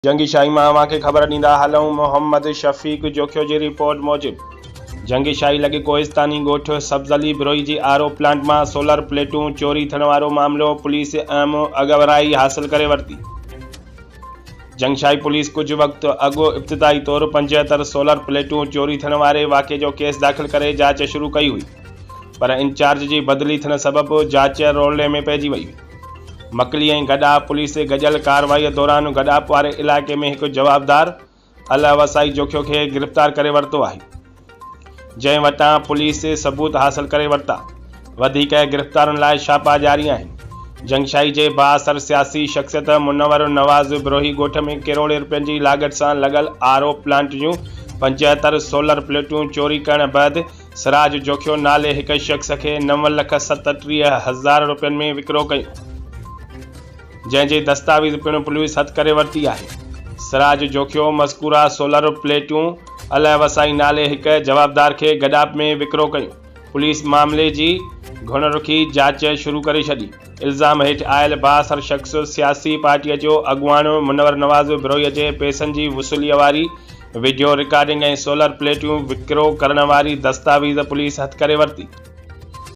جنگي شاهي مان اوهان کي خبر ڏيندا هلون محمد شفيق جوکيو جي رپورٽ موجب جنگي شاهي لڳ ڪوهستاني ڳوٺ سبز علي بروهي جي آر او پلانٽ مان سولر پليٽون چوري ٿيڻ وارو معاملو پوليس اهم اڳڀرائي حاصل ڪري ورتي. جنگشاهي پوليس ڪجهه وقت اڳ ابتدائي طور 75 سولر پليٽون چوري ٿيڻ واري واقعي جو ڪيس داخل ڪري جاچ شروع ڪئي هئي پر انچارج جي بدلي ٿيڻ سبب جاچ رولڙي ۾ پئجي وئي. مڪلي ۽ گڏاپ پوليس گڏيل ڪارروائي دوران گڏاپ واري علائقي ۾ هڪ جوابدار الله وسائي جوکيو کي گرفتار ڪري ورتو آهي، جنهن وٽان پوليس ثبوت حاصل ڪري ورتا، وڌيڪ گرفتارين لاء ڇاپا جاري آهن. جنگشاهي جي بااثر سياسي شخصيت منور نواز بروهي ڳوٺ ۾ ڪروڙين رپين جي لاڳت سان لڳل آر او پلانٽ جون 75 سولر پليٽون چوري ڪرڻ بعد سراج جوکيو نالي هڪ شخص کي 9,37,000 رپين ۾ وڪرو ڪيون، جنهن جي دستاويز پڻ پوليس هٿ ڪري ورتي آهي. سراج جوکيو مذڪوره سولر پليٽون الهه وسائي نالي هڪ جوابدار کي گڏاپ ۾ وڪرو ڪيون. پوليس معاملي جي گهڻ رخي جاچ شروع ڪري ڇڏي. الزام هيٺ آيل بااثر شخص سياسي پارٽيء جو اڳواڻ منور نواز بروهيء جي پئسن جي وصوليء واري وڊيو رڪارڊنگ ۽ سولر پليٽون وڪرو ڪرڻ واري دستاويز پوليس هٿ ڪري ورتي.